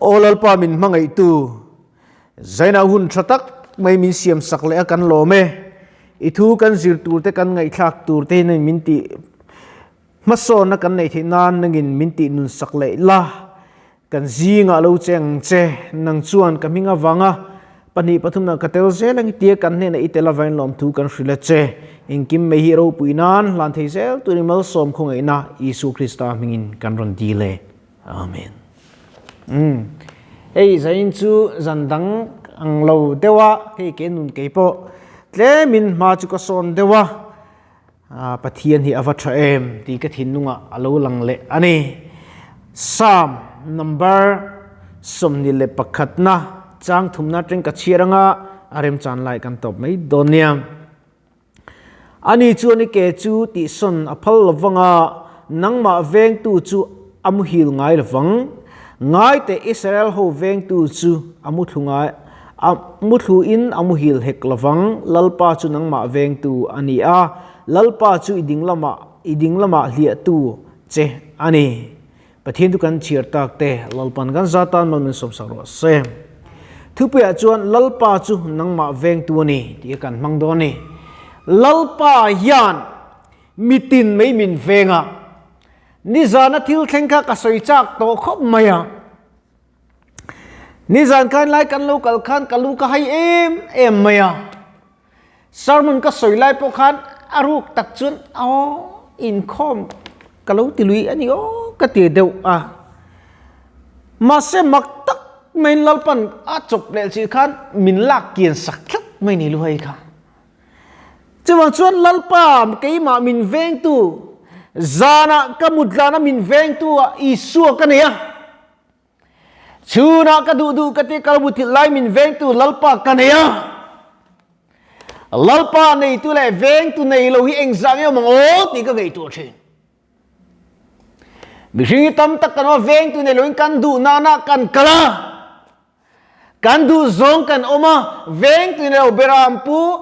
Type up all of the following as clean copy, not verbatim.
Aw Lalpa min hmangaihtu, Zaina hun tha tak mai min siam sak leh a kan lawm e. I thu kan zir tur te kan ngaihthlak tur te hian min tih hmasawnna kan neih theih nan nangin min tih nun sak leh la. Kan zingah lo che ang che, nang chuan ka hming avanga pahnih pathumna ka tel zel ang tia kan hnenah i tel avain lawmthu kan hrilh a che. Engkim mai hi ropui nan hlan thei zel tur i malsawm khawngaihna Isua Krista hmingin kan rawn dil e. Amen. Umm. Hei zain chu zan dang ang lo deuh a, hei ke nun kei pawh tlemin hma chu ka sawn deuh a, Pathian hi a va tha em tih ka thinlungah a lo lang leh a ni. Psalm number 21na chang thumna atang ka chhiar anga a remchan lai kan tawp mai dawn nia. Ani chuan i ke chu tihsawn a phal lovang a, nangmah vengtu chu a muhil ngai lovang. Ngai teh Israel ho vengtu chu a muthlu ngai A muthluin a muhil hek lovang, Lalpa chu nangmah vengtu a ni a, Lalpa chu i ding lamah i ding lamah hliahtu che a ni. Pathian chu kan chhiar tak te, Lalpan kan za tan mal min sawmsak rawh se. Thupuiah chuan Lalpa chu nangmah vengtu a ni tih kan hmang dawn a ni. Lalpa hian mitin mai min veng a, nizana thil thleng kha ka sawi chak tawh khawp mai a. Nizan khan lai kan lo kal khan ka lu ka hai em em mai a. Sermon ka sawi lai pawh khan a ruk tak chuan aw inkhawm ka lo ti lui a ni aw ka ti deuh a. Mahse mak tak maiin Lalpan a chawp leh chih khan min lak kian sak tlat mai ni lu hei kha. Chuvang chuan Lalpa keimah min vengtu zanah ka mut lana min vengtu ah Isua ka nei a. Chhunah ka duh duh ka ti kal muthilh lai min vengtu Lalpa ka nei a. Lalpa neitu leh vengtu nei lo hi engzah nge awm ang aw tih ka ngaihtuah thin. Mihring hi tam tak kan awm a, vengtu nei loin kan duh nana kan kal a. Kan duh zawng kan awm a, vengtu nei lo beram pu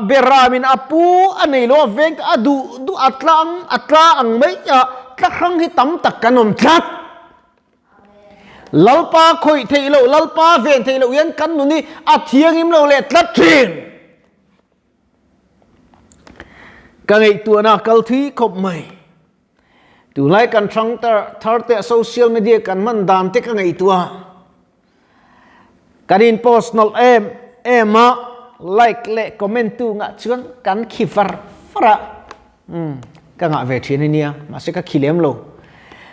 beramin a pu a nei lo a, vengtu a duh duh a tla ang a tla ang mai a, tla hrang hi tam tak kan awm tlat. Lalpa khawih theih loh, Lalpa ven theih loh hian kan nun hi a thianghlim lo leh tlat thin. Ka ngaihtuahna kal thui khawp mai. Tunlai kan hrang thar te social media kan hman dan te ka ngaihtuah a, kan in post nawlh em em a, like leh comment tu ngah chuan kan khi far far a, umm ka ngah ve thin a nia mahse ka khi lem lo.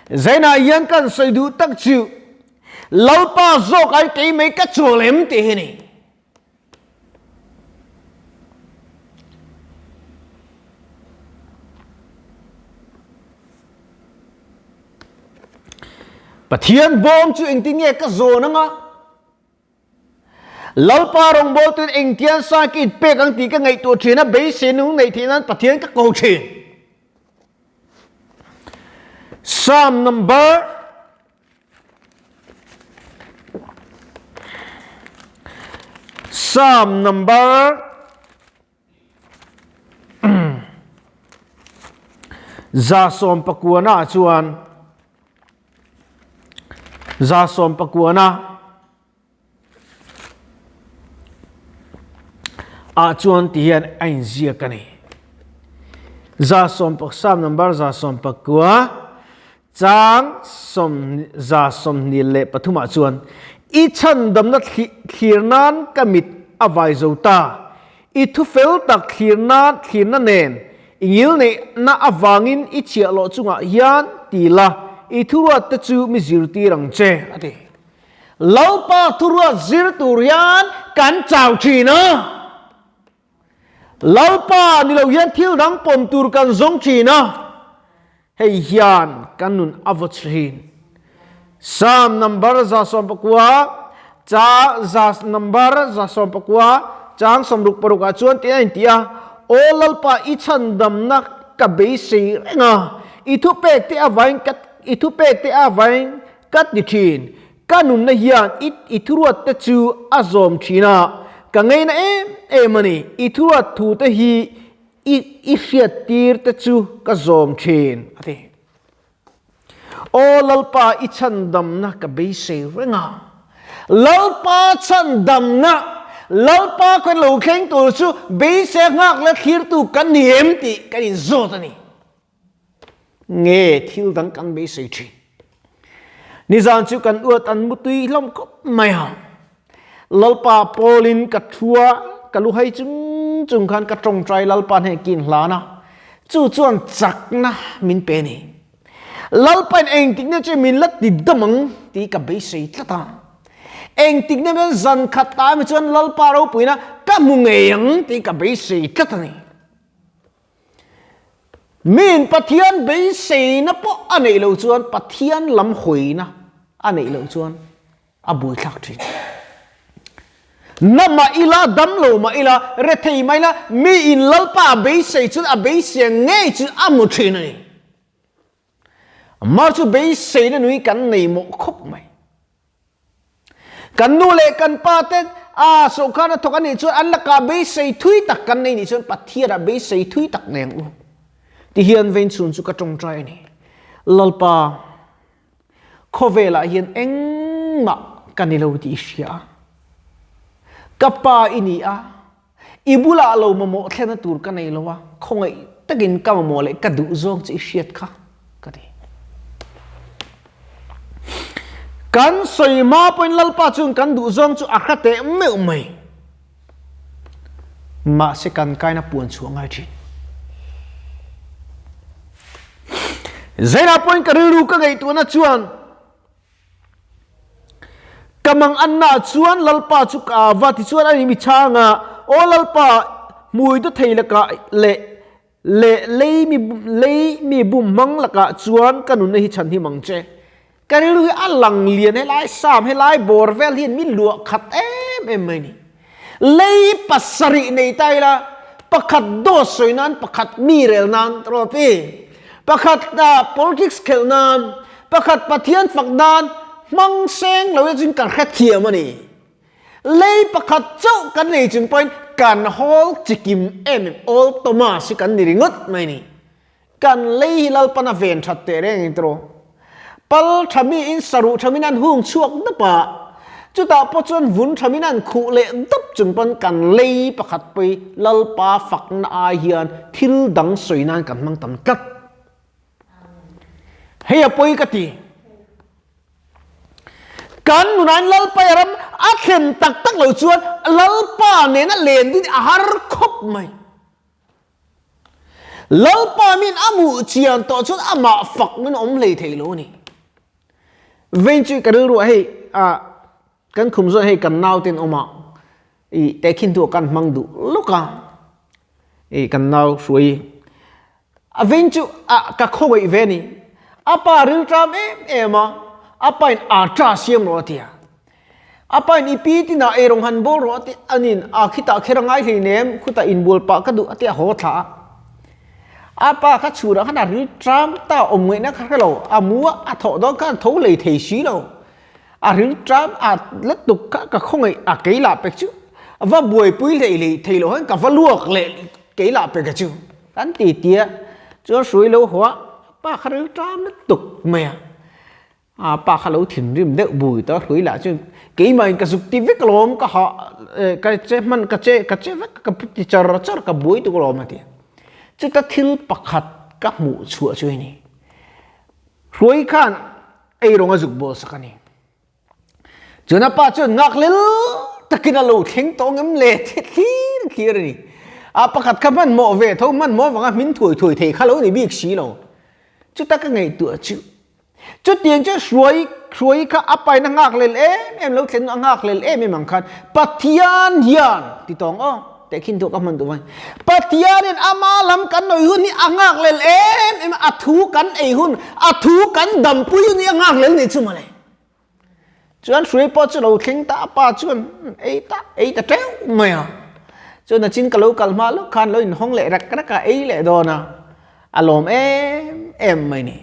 Zainah hian kan sawi duh tak chu Lalpa zawk ai kei mai ka chawl em tih hi a ni. Pathian bawm chu engtin nge ka zawn anga? Lalpa rawngbawltuin engtian sa ka inpek ang tih ka ngaihtuah thin a, beisei nung neih theih nan Pathian ka ko thin. Psalm number Psalm number 119 ah chuan 119 ah chuan ti hian a inziak a ni. Psalm number 119 chang 123 ah chuan i chhandamna thlir nan ka mit a vai zo ta, i thu fel tak thlir nan thlirna nen i ngilneihna avangin i chhiahhlawh chungah hian ti la, i thuruat te chu mi zirtir ang che a ti. Lalpa thuruat zir tur hian kan chau thin a. Lalpa ni lo hian thil dang pawm tur kan zawng thin a. Hei hian kan nun a vaw thin. Psalm number 119 cha za number 119 chang 66 ah chuan tih a inti a, Aw Lalpa i chhandamna ka beisei reng a, i thupek te avain ka i thupek te avain Ka ti thin, ka nunna hian i i thuruat te chu a zawm thin a, ka ngeina em em a ni, i thuruat thu te hi i i hriat tir te chu ka zawm thin, a ti. Aw Lalpa i chhandamna ka beisei reng a. Lalpa chhandamna, Lalpa khawn lo thleng tur chu beisei nghak leh thlirtu kan ni em tih kan inzawt a ni. Nge thil dang kan beisei thin. Nizan chu kan uat an mutui hlawm khawp mai a. Lalpa pawlin ka thua ka lu hai chung chung khan ka tawngtai Lalpa hnen kin hlan a. Chu chuan chakna min pe ni. Lalpain engtikna chu min la ti dam ang tih ka beisei tlat a. Engtikna chuan zan khat ta ami chuan Lalpa ropuina ka hmu ngei ang tih ka beisei tlat a ni. Miin Pathian beiseina pawh a neih loh chuan Pathian lam hawina a neih loh chuan a buaithlak thin. Na mah ila, dam lo mah ila, rethei mah ila, miin Lalpa a beisei chuan a beisei ang ngei chu a hmu thin a ni. Amah chu beiseina nui kan nei mawh khawp mai. Kan nu leh kan pa te a sawhkhan a thawk a nih chuan an lakah beisei thui tak kan nei nih chuan Pathianah beisei thui tak nei ang u. Tihian veinchhun chu ka tawngtai a ni. Lalpa, khawvelah hian engmah ka ni lo tih i hria a. Ka pa i ni a, i bulah lo mamawh thlenna tur ka nei lo a, khawngaih takin ka mamawh leh ka duh zawng chu i hriat kha, ka ti. Kan sawi hma pawhin Lalpa chuan kan duh zawng chu a hre teh meuh mai. Mahse kan kaina puan chhuah ngai thin. Zainah pawhin ka rilru ka ngaihtuahna chuan Ka mang anna chuan Lalpa chu ka va tichuan a ni mi chhang a, Aw Lalpa, hmui du thei lakah leh leh lei mi lei mi bum hmang lakah chuan ka nunna hi chhan him ang che. Ka rilru hi a lang lian helai sam helai bawr vel hian mi luah khat em em mai ni. Lei pasarih nei ta ila pakhat dawt sawi nan pakhat mi rel nan trawpi pakhat politics khelh nan pakhat Pathian fak nan hmang seng lo hi chuan kan hrethiam a ni. Lei pakhat chauh kan nei chung pawhin kan hawl chikim em em Old Thomas hi kan ni ringawt mai ni. Kan lei hi Lalpan a ven that teh reng ang tiraw? Pal tha miin saruh tha min an hung chhuak dap a, chutah pawh chuan vun tha min an khuh leh dap chung pawn kan lei pakhat pawh hi Lalpa fakna ai hian thil dang sawi nan kan hmang tam tlat. Hei a pawi ka ti. Kan nunain Lalpa i ram a thlen tak tak lo chuan Lalpa nena len dun hi a har khawp mai. Lalpa min a hmuh chian tawh chuan amah fak min awm hlei thei lo a ni. Vein chu ka rilru ah hei ah kan khum zawn hei kan nau ten awm a i tehkhin thu ah kan hmang duh lawk a i kan nau hruai a vein chu ah ka khawngaih ve a ni. A pa rilṭam em em a, a pa in aa siam rawh a ti a. A pa in i pi tinah eirawng han bawl rawh a ti a nin a khitah kher a ngai hleinem khutah inbual pah ka duh a ti a haw thla a. A pa kha chhunah khan a ril ṭam ta awm ngaihna kha hre lo a mu a a thawh dawn khan tho hlei thei si lo. A ril ṭam a la tuk kha ka khawngaih a kei lah pek chu va buaipui hlei hlei thei lo hian ka va luak leh kei lah pek a chu kan ti tia chuan hrui lo haw a pa kha ril ṭam lutuk mai a. A pa kha lo thinrim deuh bui ta hrui lah chu keimah in ka zuk ti vek alawm ka ha ka che hman ka che ka che vek ka ti char char ka buai tuk alawm a ti chuta thil pakhat ka hmuh chhuah chu hei ni hruai khan eirawng a zuk bawl sak a ni chuan a pa chuan nghak lel takin a lo thleng tawh ngem le thlir thlir a ni a pakhat kha hmanhmawh ve tho hmanhmawh avanga hmin thuai thuai thei kha lo ni bik si lo chuta ka ngaihtuah chu Chutiang chu hruai hruai kha a paina nghak lel em em lo thlen a nghak lel em em ang khan Pathian hian ti tawng aw teh khin thu ka hman duh mai Pathianin ama lam kan nawi hun hi a nghak lel em em a thu kan ei hun a thu kan dampui hun hi a nghak lel ni chu mawle Chuan hruai pawh chu lo thleng ta a pa chuan ei ta ei ta teuh mai a. Chuan a chin ka lo kal hma lawk khan lo inhawng leh rak rak a ei leh dawn a, a lawm em em mai ni.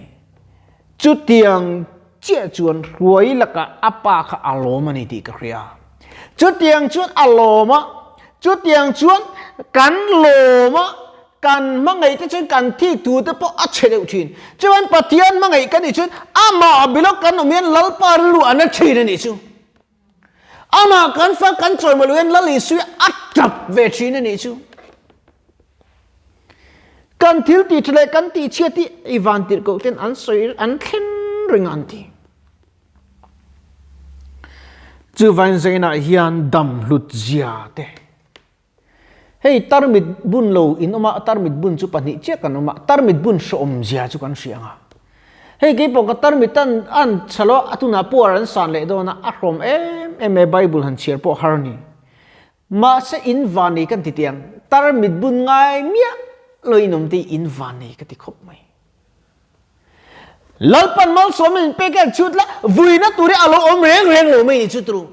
Chutiang chiah chuan hruai lakah a pa kha a lawm a ni tih ka hria. Chutiang chuan a lawm a, chutiang chuan kan lawm a. Kan hmangaih te chuan kan thik thu te pawh a chhe deuh thin. Chuan Pathian hmangaih kan nih chuan amah bilawk kan awm hian Lalpa rilru a na thin a nih chu. Amah kan fa kan chawimawi loh hian Lal Isui a tap ve thin a nih chu. Kan thil tih tha leh kan tih chhiat hi i van tirh koh ten an sawi an thlen reng a an ti. Chuvain zainah hian dam hlut zia te. Hei tarmit bun lo in awm a, tarmit bun chu pahnih chiah kan awm a, tarmit bun hrawm zia chu kan hria ang a. Hei keipawh ka tarmit an an chhal a, a tunah puar an san leh dawn a, a hrawm em em e Bible han chhiar pawh har a ni. Mahse in van nei kan ti teh ang, tarmit bun ngai miah lo in awm te hi in van nei ka ti khawp mai. Lalpan malsawm in pek hian chhut la, vuina tur hi a lo awm reng reng lo mai ni chu turu.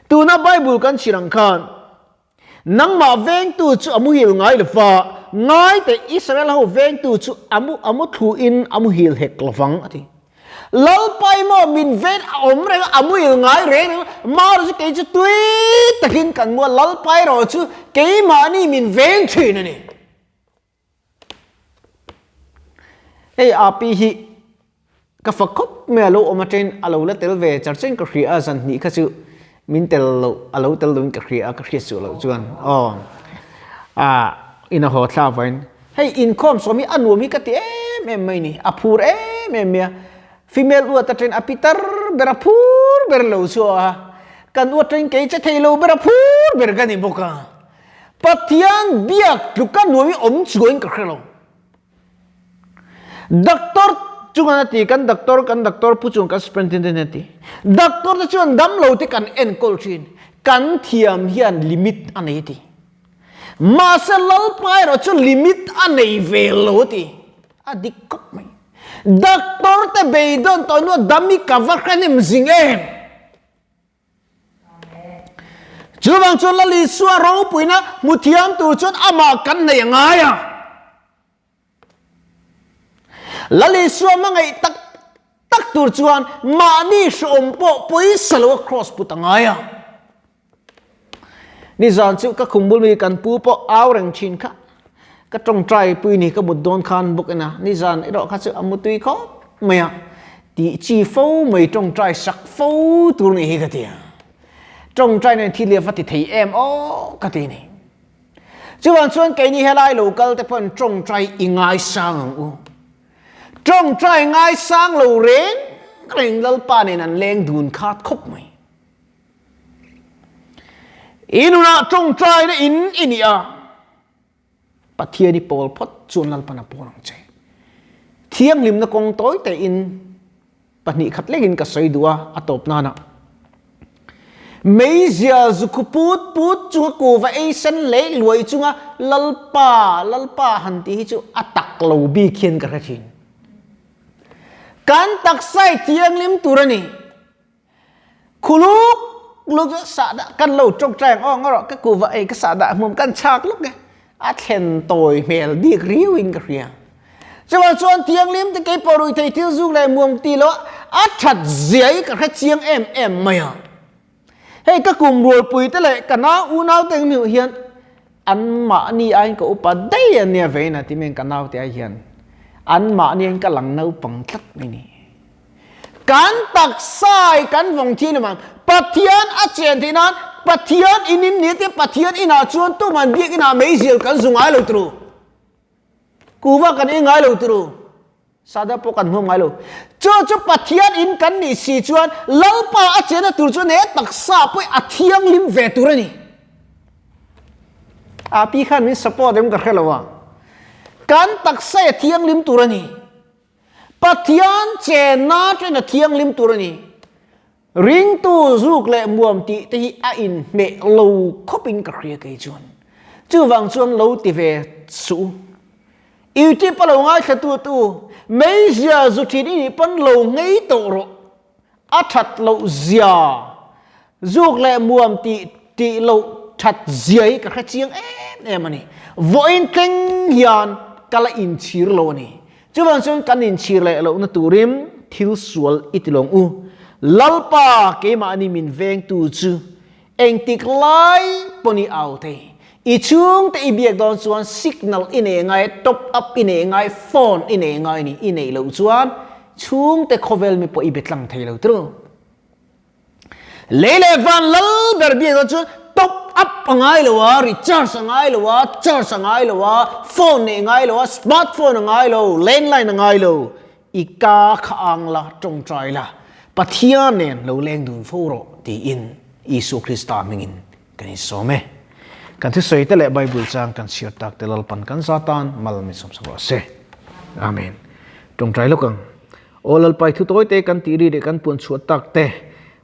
Tuna Bible kan chhir ang khan, Nangmah vengtu chu a muhil ngai lo va, ngai teh Israel ho vengtu chu a mu a mu thluin a muhil hek lo vang, a ti. Lalpa emaw min ven a awm reng a, a muhil ngai reng reng a, Mara chu kei chu tui takin kan mu a, Lalpa erawh chu keimahni min veng thin a ni. Hei api hi ka fak khawp mai a lo awm atangin a lo la tel ve char chen ka hria a zan hnih kha chu min tel loh a lo tel loin ka hria a ka hriat suh loh chuan aw ah in a haw thlak vain hei inkhawm sawm hi a nuam hi ka ti em em mai ni a phur em em mai a female uat atangin a pi tar ber a phur ber lo chu a kan uat atangin kei che thei lo ber a phur ber ka ni bawk a. Pathian biak tluk a nuam i awm chuangin ka hre lo. Doctor chungan a ti, kan doctor, kan doctor pu chuan kan superintendent a ti. Doctor te chuan damlo te kan enkawl thin, kan thiam hian limit a nei a ti. Mahse Lalpa erawh chu limit a nei ve lo a ti. A dik khawp mai. Doctor te beidawn tawh hnuah dam i ka va hrenem zing em? Chuvang chuan Lal Isua ropuina hmu thiam tur chuan amah kan nei a ngai a. Lal Isua hmangaih tak tak tur chuan mahni hreawm pawh pawisa lo a cross put a ngai a. Nizan chu ka khum bul mi kan pu pawh au reng thin kha. Ka tawngtai pui ni ka mut dawn khan bawk ina nizan erawh kha chu a mutui khawp mai a, tih chi fo mai tawngtai sak fo tur nih hi ka ti a, tawngtai nen thil hi a va ti thei em aw ka ti ni. Chuvang chuan keini helai lo kal te pawhin tawngtai i ngaisang ang u. Tawngtai ngaisang lo reng reng Lalpa nen an leng dun khat khawp mai. I nunah tawngtaina in i nih a, Pathian i pawl phawt chuan Lalpan a pawl ang che. Thianghlimna kawng tawi tein pahnih khat lekin ka sawi duh a, a tawp nana. Meizial zukhu put put chunga kuva ei sen leh luai chunga Lalpa, Lalpa han tih hi chu a tak lo bik hian ka hre thin. Kan taksa i thianghlim tur a ni. Khuluk luk chu sahdah kan lo tawngtai ang aw ngarawh ka kuva ei ka sahdah hmum kan chak luk e a thlen tawi hmel bik riau in ka hria. Chuvang chuan thianghlim te kei pawh rui thei thil zuk leh muang ti lo a that zia hi ka hre chiang em em mai a. Hei ka kum rualpui te leh ka nau unau te ang hmuh hian an mahni aiin ka upa daih a nia vein a ti mai ka nau te ai hian an mahni aiin ka lang naupang tlat mai ni. Kan taksa i kan vawng thin avang Pathian a chen theih nan Pathian in in ni te Pathian inah chuan tuman biak inah meizial kan zu ngai lo turu. Kuva kan ei ngai lo turu. Sada pawh kan hmuam ngai lo. Chu chu Pathian in kan nih si chuan Lalpa a chenna tur chuan he taksa pawh a thianghlim ve tur a ni. A pi khan min support em ka hre lo a. Kan taksa a thianghlim tur a ni. Pathian chenna chen a thianghlim tur a ni. Ringtu zuk leh muam tih te hi a inhmeh lo khawpin ka hria kei chuan. Chuvang chuan lo ti ve suh u. YouTube a lo ngaithla tu tu, meizia zu thin i nih pawn lo ngei tawh rawh. A that loh zia, zuk leh muam tih tih loh that zia hi ka hre chiang em em a ni. Vawiin thleng hian ka la inchhir lo a ni. Chuvang chuan kan inchhir leh lohna turin thil sual i ti lawng u. Lalpa keimahni min vengtu chu engtik lai pawn i au thei. I chhungte i biak dawn chuan signal i nei ngai, top up i nei ngai, phone i nei ngai ni. I neih loh chuan chhungte khawvel mi pawh i be tlang thei lo tru. Lei leh van lal ber biak dawn chuan top up a ngai lo a, recharge a ngai lo a, charge a ngai lo a, phone neih a ngai lo a, smartphone a ngai lo, landline a ngai lo. I ka kha ang la, tawngtai la, Pathian nen lo leng dun fo rawh tiin Isua Krista hmingin kan insawm e. Kan thusawi te leh Bible chang kan chhiar tak te Lalpan kan za tan mal min sawmsak rawh se. Amen. Tawngtai lawk ang. Aw Lalpai thu tawi te kan tih ri leh kan puan chhuah tak te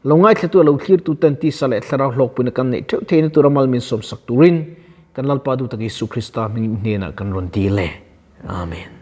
lo ngaithlatu a lo thlirtu ten tisa leh thlarau hlawkpuina kan neih theuh theihna tura mal min sawmsak turin kan Lalpa duhtak Isu Krista hmingin hnenah kan rawn dil e. Amen.